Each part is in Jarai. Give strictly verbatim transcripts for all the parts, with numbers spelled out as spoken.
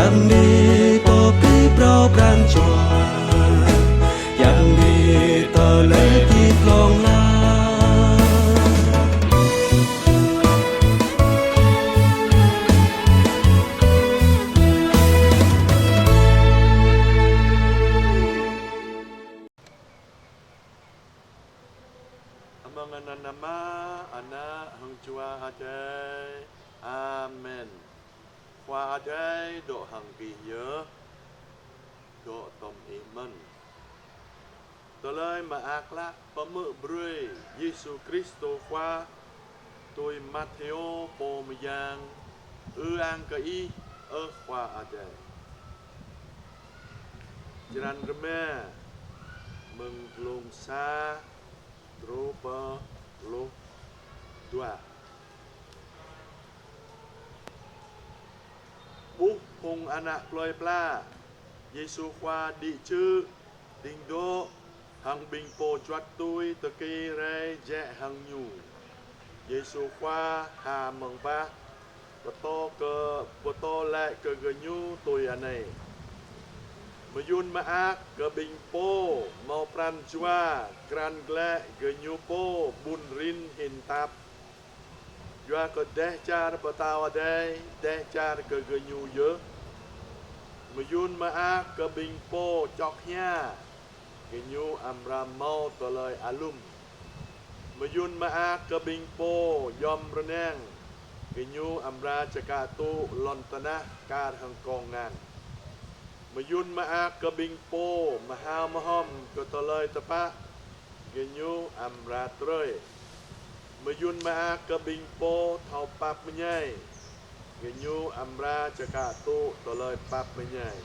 Yang ni pô pơpŭ pran jua, yang ni tơlơi hơdip hlŏng lar. Amăng anăn Ama, Ană hăng Jua Adai. Amen. Khua Adai dŏ hăng gih yơh. Dŏ tŏm ih mơ̆n. Tơlơi mơak klă pơhmư̆ brơi Yêsu Kristô Khua tui Mathêô pô mơyang. Ư-ang kơ Ih, ơ Khua Adai. Črăn rơma, mơ̆ng glông sa truh pơ pluh dua. Ƀuh phung ană plơi pla, Yêsu Khua đĭ čư̆, đing dŏ, hăng ƀing pô juăt tui tơkê rai jĕ hăng Ñu. Yêsu Khua ha mơ̆ng bah, pơtô kơ, pơtô laĭ kơ gơñu tui anai: Mơyŭn mơak kơ ƀing pô hmâo pran jua krăn glaĭ gơñu pô ƀun rin hin tap. Yua kơ dêh čar Pơtao Adai, dêh čar kơ gơñu yơh. Mơyŭn mơak kơ ƀing pô čŏk hia, gơñu amra hmâo tơlơi alum. Mơyŭn mơak kơ ƀing pô yom rơnang, gơñu amra čơkă tŭ lŏn tơnah kar hăng kông ngan. Mơyŭn mơak kơ ƀing pô mơhao mơhom kơ tơlơi tơpă, gơñu amra trơi. Mơyŭn mơak kơ ƀing pô thâo pap mơñai, gơñu amra čơkă tŭ tơlơi pap mơñai.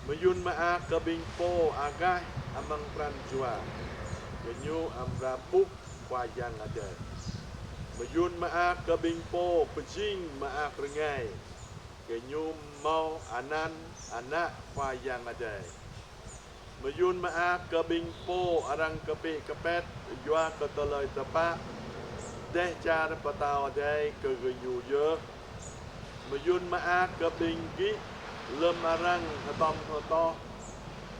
Mơyŭn mơak kơ ƀing pô agaih amăng pran jua, gơñu amra ƀuh Khua Yang Adai. Mơyŭn mơak kơ ƀing pô pơjing mơak rơngai, gơñu hmâo anăn ană Khua Yang Adai. Mơyŭn mơak kơ ƀing pô arăng kơpĭ kơpĕt yua kơ tơlơi tơpă, dêh čar Pơtao Adai kơ gơñu yơh. Mơyŭn mơak kơ ƀing gih lơ̆m arăng hơtŏm hơtŏh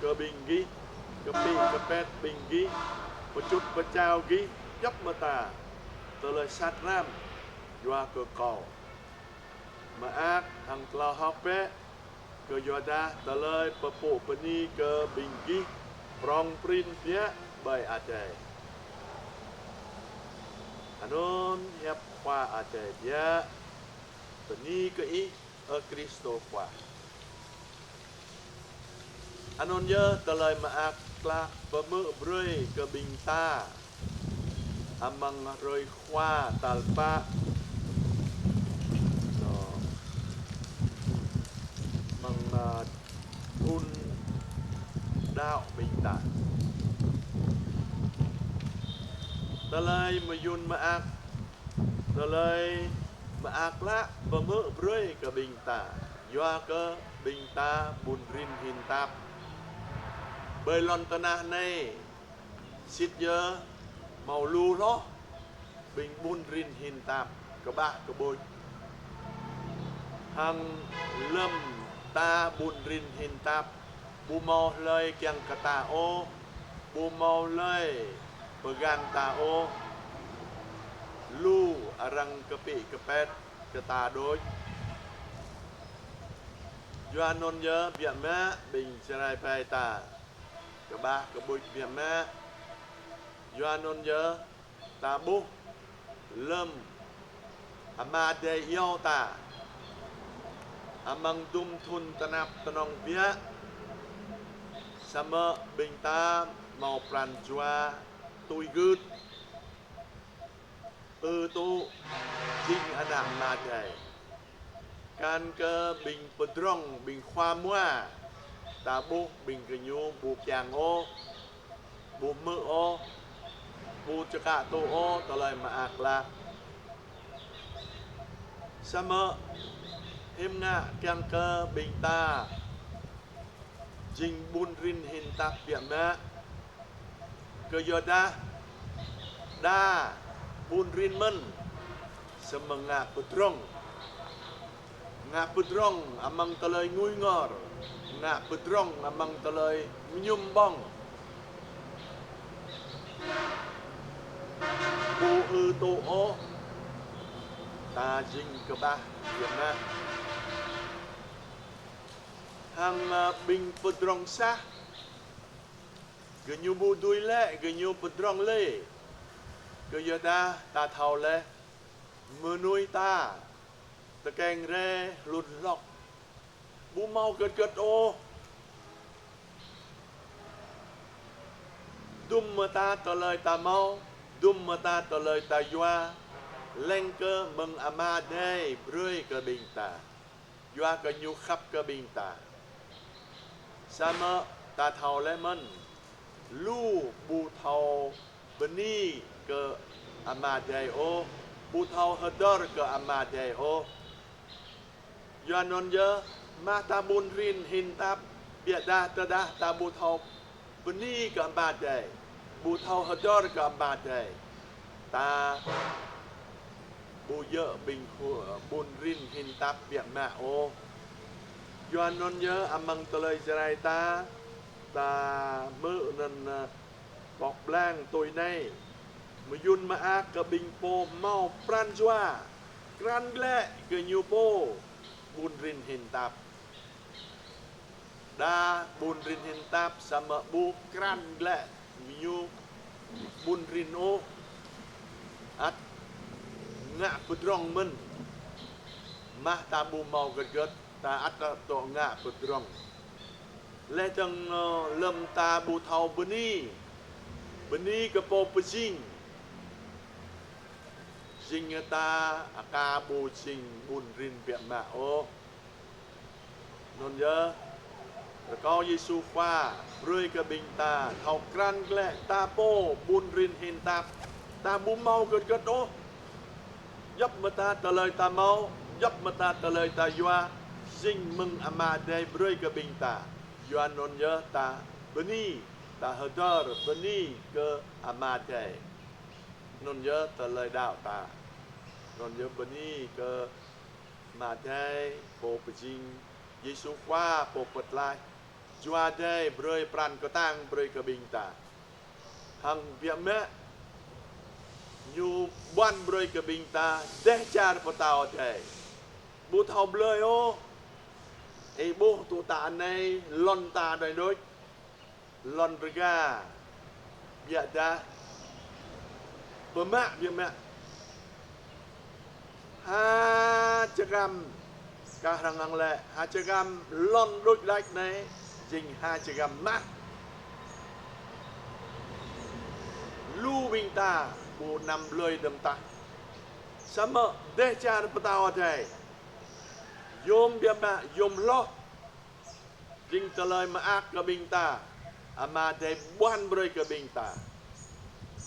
kơ ƀing gih, kơpĭ kơpĕt ƀing gih, pơčŭt pơčao gih djŏp mơta, tơlơi sat răm yua kơ Kâo. Mơak hăng tlao hơ̆k bĕ, kơ yua dah tơlơi pơpŭ bơni kơ ƀing gih prŏng prin biă ƀơi adai. Anŭn hiăp Khua Adai biă. Bơni kơ Ih, ơ Kristô Khua. Anŭn yơh tơlơi mơak klă pơhmư̆ brơi kơ ƀing ta amăng hrơi Khua tal pă, amăng, ơ, thŭn đaŏ ƀing ta. Tơlơi mơyŭn mơak, tơlơi mơak klă pơhmư̆ brơi kơ ƀing ta, yua kơ ƀing ta ƀun rin hin tap. Ƀơi lŏn tơnah anai, sĭt yơh hmâo lu hloh ƀing ƀun rin hin tap, kơƀah kơƀôč. Hăng lơ̆m ta ƀun rin hin tap, ƀu hmâo hlơi kiăng kơ ta ôh, ƀu hmâo hlơi pơgang ta ôh. Lu arăng kơpĭ kơpĕt kơ ta đôč. Yua anŭn yơh biă mă ƀing čơrai ƀai ta kơƀah kơƀôč biă mă. Yua anŭn yơh ta ƀuh lơ̆m Ama Adai iâu ta amăng dŭm thŭn tơnap tơnŏng biă, samơ̆ ƀing ta hmâo pran jua tui gưt, ư tŭ jing ană Ama Adai. Kăn kơ ƀing pơdrŏng, ƀing khua mua, ta ƀuh ƀing gơñu ƀu kiăng ôh, ƀu hmư̆ ôh, ƀu čơkă tŭ ôh tơlơi mơak klă. Samơ̆ hiư̆m ngă kiăng kơ ƀing ta jing ƀun rin hin tap biă mă. Kơ yua dah đa ƀun rin mơ̆n, samơ̆ ngă pơdrŏng. Ngă pơdrŏng amăng tơlơi ngui ngor, ngă pơdrŏng amăng tơlơi mơñum ƀơ̆ng. Ƀu ư tŭ ôh, ta jing kơƀah biă mă. Hăng, ơ, ƀing pơdrŏng sah, gơñu ƀu dưi lĕ, gơñu pơdrŏng lĕ. Kơ yua dah ta thâo lĕ, mơnuih ta tơkeng rai hlŭn hlŏk, ƀu hmâo hơget hơget ôh. Dŭm mơta tơlơi ta hmâo, dŭm mơta tơlơi ta yua, leng kơ mơ̆ng Ama Adai brơi kơ ƀing ta. Yua kơ Ñu khăp kơ ƀing ta. Samơ̆ ta thâo lĕ mơ̆n, lu ƀu thâo bơni kơ Ama Adai ôh, ƀu thâo hơdơr kơ Ama Adai ôh. Yua anŭn yơh, mơ̆ ta ƀun rin hin tap, biă dah tơdah ta ƀu thâo bơni kơ Ama Adai, ƀu thâo hơdơr kơ Ama Adai, ta ƀu djơ̆ ƀing khua ƀun rin hin tap biă mă ôh. Yua anŭn yơh amăng tơlơi Jrai ta, ta hmư̆ anŭn, ơ, pŏk blang tui anai: Mơyŭn mơak kơ ƀing pô hmâo pran jua, krăn glĕ kơ ñu pô ƀun rin hin tap. Đa ƀun rin hin tap samơ̆ ƀu krăn glĕ ñu ƀun rin ôh, ăt ngă pơdrŏng mơ̆n. Mơ̆ ta ƀu hmâo hơget hơget, ta ăt tŏ ngă pơdrŏng. Lĕ dơ̆ng, ơ, lơ̆m ta ƀu thâo bơni, bơni kơ pô pơjing, jing ta aka ƀu jing ƀun rin biă mă ôh. Anŭn yơh, rơkâo Yêsu Khua brơi kơ ƀing ta thâo krăn glĕ ta pô ƀun rin hin tap, ta ƀu hmâo hơget hơget ôh. Djŏp mơta tơlơi ta hmâo, djŏp mơta tơlơi ta yua, jing mơ̆ng Ama Adai brơi kơ ƀing ta. Yua anŭn yơh ta bơni, ta hơdơr bơni kơ Ama Adai. Anŭn yơh tơlơi đaŏ ta. Anŭn yơh bơni kơ Ama Adai, Pô pơjing, Yêsu Khua, Pô pơtlaih, Jua Adai brơi pran kơtang brơi kơ ƀing ta. Hăng biă mă, Ñu ƀuăn brơi kơ ƀing ta dêh čar pơtao Adai. Ƀu thâo blơi ôh, ih ƀuh tŭ tă anai lŏn ta đơi đôč, lŏn rơga, biă dah pơmă biă mă. Ha čơkăm, kah arăng lăng lĕ, ha čơkăm lŏn đôč đač anai, jing ha čơkăm mah. Lu ƀing ta ƀu năm blơi dơ̆ng tah. Samơ̆ dêh čar pơtao Adai, yôm biă mă, yôm hloh, jing tơlơi mơak kơ ƀing ta, Ama Adai ƀuăn brơi kơ ƀing ta.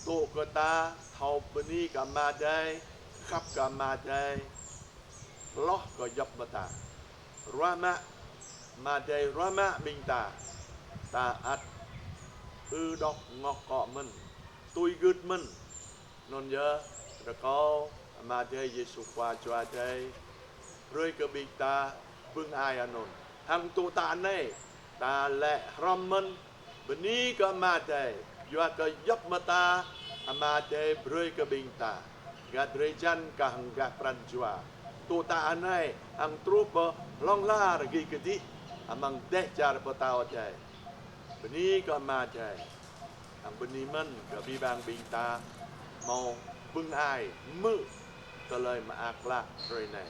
Tŭ kơ ta thâo bơni kơ Ama Adai, khăp kơ Ama Adai, hloh kơ djŏp mơta. Ruah mă, Ama Adai ruah mă ƀing ta, ta ăt ư đŏk ngŏk akŏ mơ̆n, tui gưt mơ̆n. Anŭn yơh, rơkâo Ama Adai Yêsu Khua Jua Adai brơi kơ ƀing ta bưng ai anŭn. Hăng tŭ tă anai, ta lĕ hrŏm mơ̆n, bơni kơ Ama Adai, yua kơ djŏp mơta Ama Adai brơi kơ ƀing ta, gah drơi jăn kah hăng gah pran jua. Tŭ tă anai, hăng truh pơ hlŏng lar gih kơdih amăng dêh čar pơtao Adai. Bơni kơ Ama Adai. Hăng bơni mơ̆n kơ abih bang ƀing ta hmâo bưng ai hmư̆ tơlơi mơak klă hrơi anai.